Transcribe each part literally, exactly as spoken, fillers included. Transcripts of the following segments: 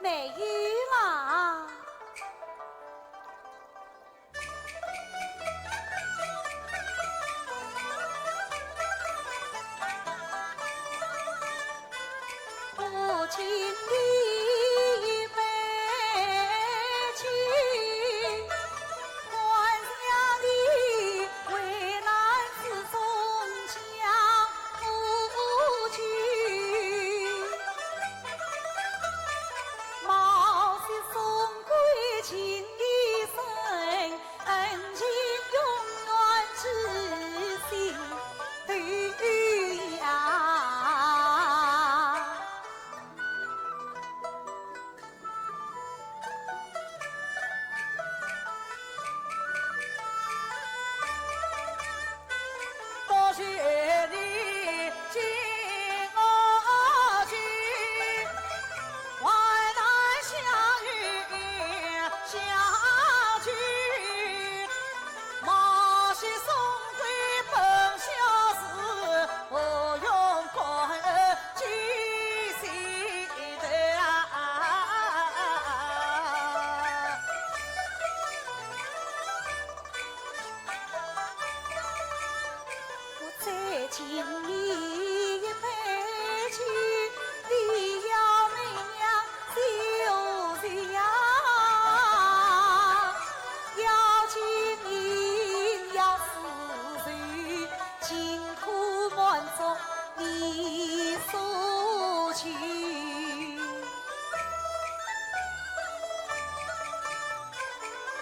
没有啦。我再敬你一杯酒，你要明娘酒呀，要敬你要诗酒，尽可满足你所求。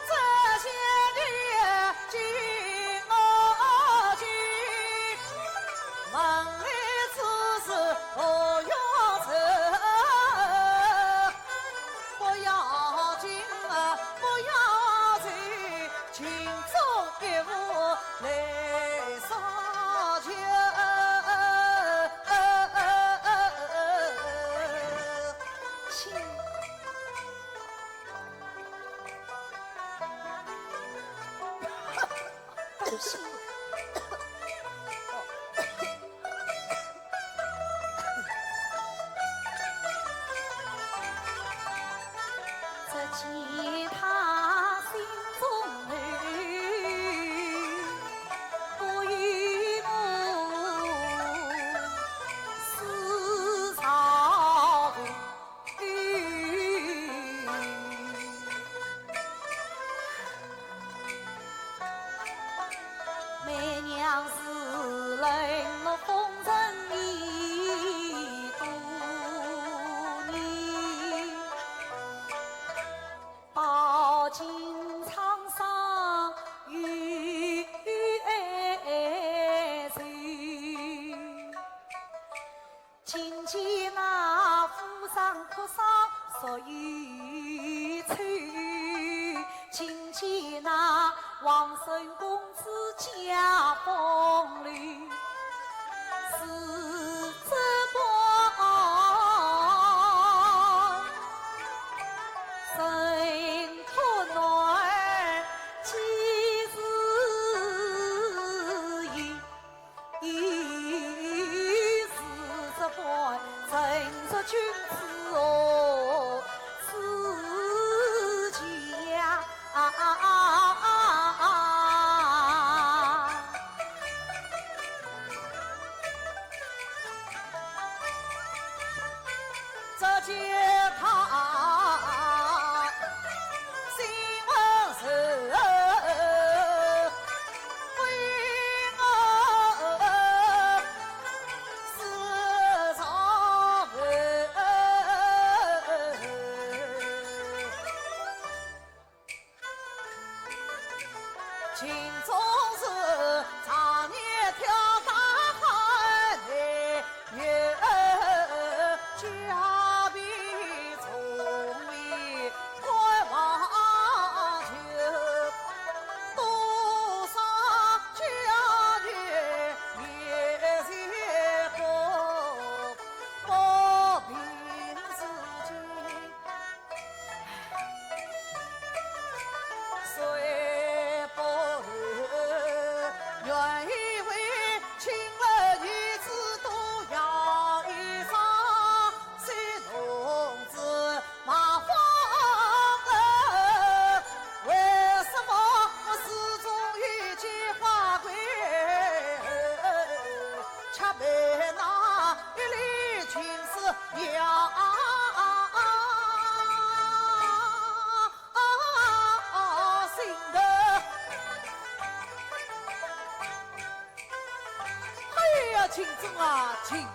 这些年经我去，问你此事何用愁？不要紧啊，不要愁，情中一物来相求。请。 只见他心中恨，不由我思朝。 媒娘自认我风尘已多年，饱经沧桑与哀愁。 今见那夫人哭丧诉忧愁，今见那王孙公子驾风流，是这般人可奈几时有？ 已是这般，正是君子哦，自己呀。只见他心温柔，为我思朝愁。 情中事，常年挑打寒来，月下避重围观望秋。多少佳人面前过，不平事情 谁不情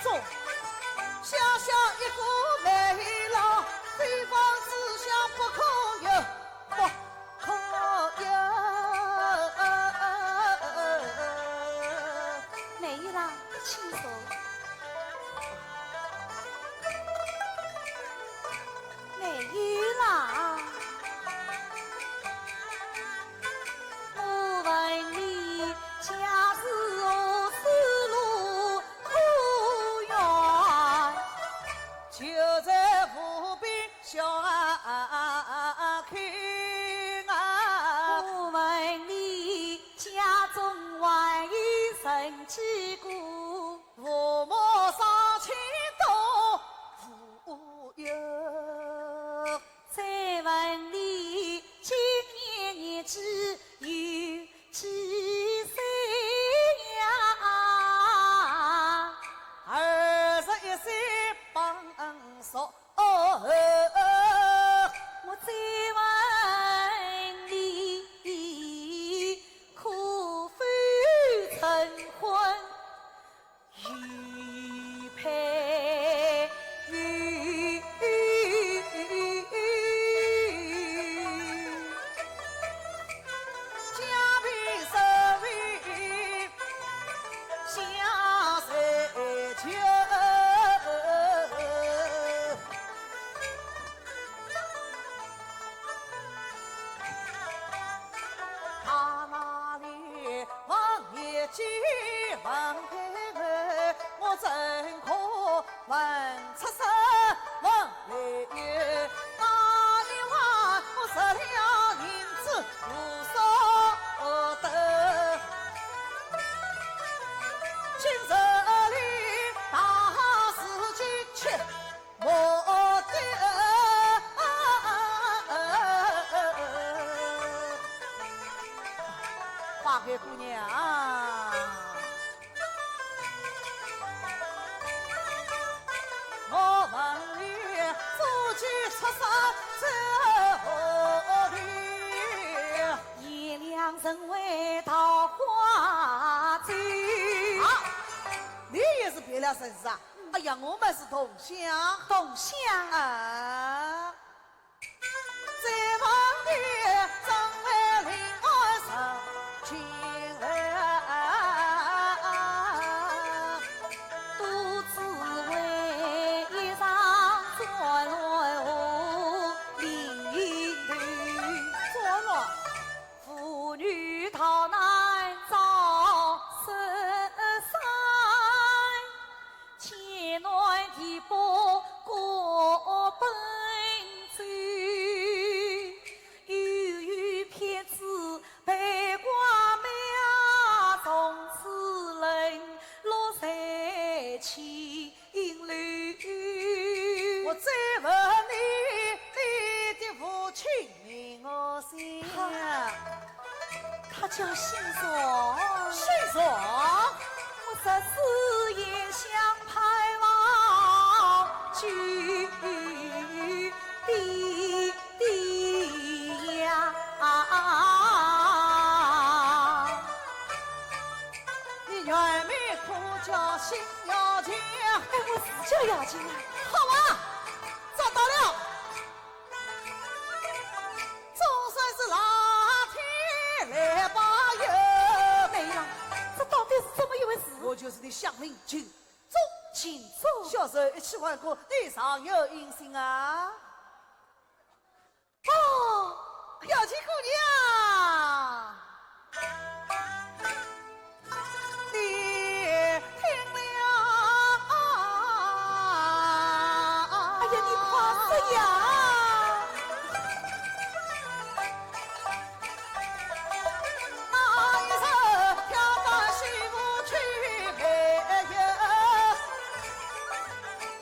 重。小小一个梅姨郎，非房之想不可有，不可有。梅姨郎，请坐。梅姨郎。 我问你，家住何处路可远？就在无边小坑啊。我问你，家中还有人几个？父母双亲都无有。 再问你今年年纪有几岁呀？二十一岁半熟。我再问你，可否成婚？ 有配有家贫社会下谁求？ 他那里问年纪问配偶，我怎可问出身问来由？那一晚我十两银子无所得，今日里大事情去 莫得。花开姑娘，我问你，做起出身在何地？贤良人为桃花醉。啊，你也是别了身世啊？ 哎呀，我们是同乡。同乡？啊。在旁边张为临安上情来。独自为一场转乱和临头。转乱？ 妇女逃难遭十三，千难地步各奔走。又有骗子被拐卖，从此沦落在千 我再问你，你的父亲名我姓。他，他叫姓荣。姓荣？我十四年想盼望救爹爹呀。 你原名可叫辛咬金。哎，我是叫咬金啊。好啊，找到了。总算是老天来保佑。梅姨郎，这到底是怎么一回事？我就是你乡邻秦钟。秦钟？小时候一起玩过，你尚有印象啊？ 哦，咬金姑娘，你听了。哎呀，你快说呀！那一日跳到西湖去拜月。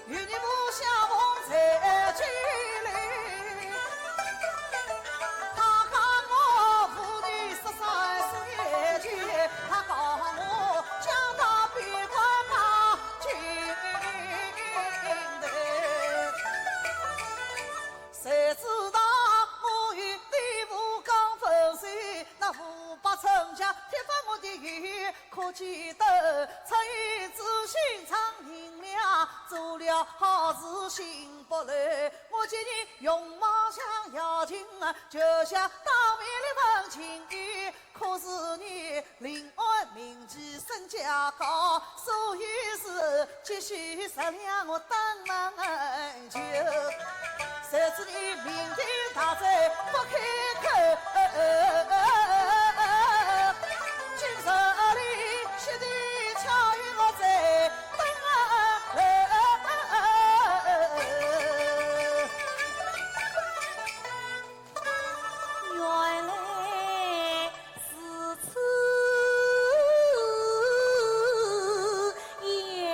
与你无相逢在这里，他看我好似寻不来。我见你容貌像瑶琴啊，就像当面的风情雨。可是你临安名气身价高，所以是急需十两我当门酒。谁知你酩酊大醉不开口，今日里雪地巧遇我在等。原来如此呀。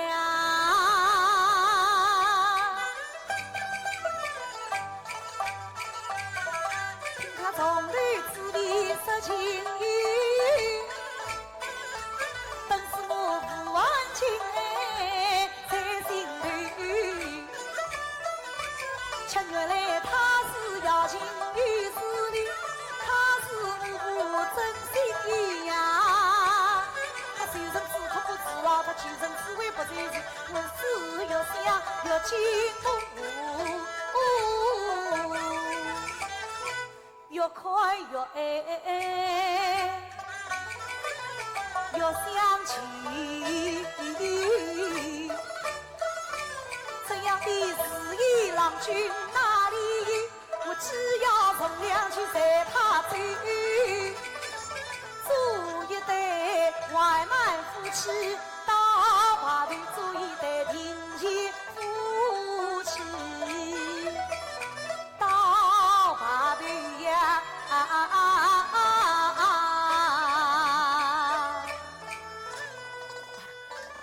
听他从头至尾说情由，本是我无安情爱在心头。 却原来他是瑶琴玉似的，他是我真心意呀。他虽然只可不知啊，他既然只为不就是，我是越想越惊动。越看越爱，越想起。这样的事意郎君哪里有？我只要从良去随他走，做一对完满夫妻。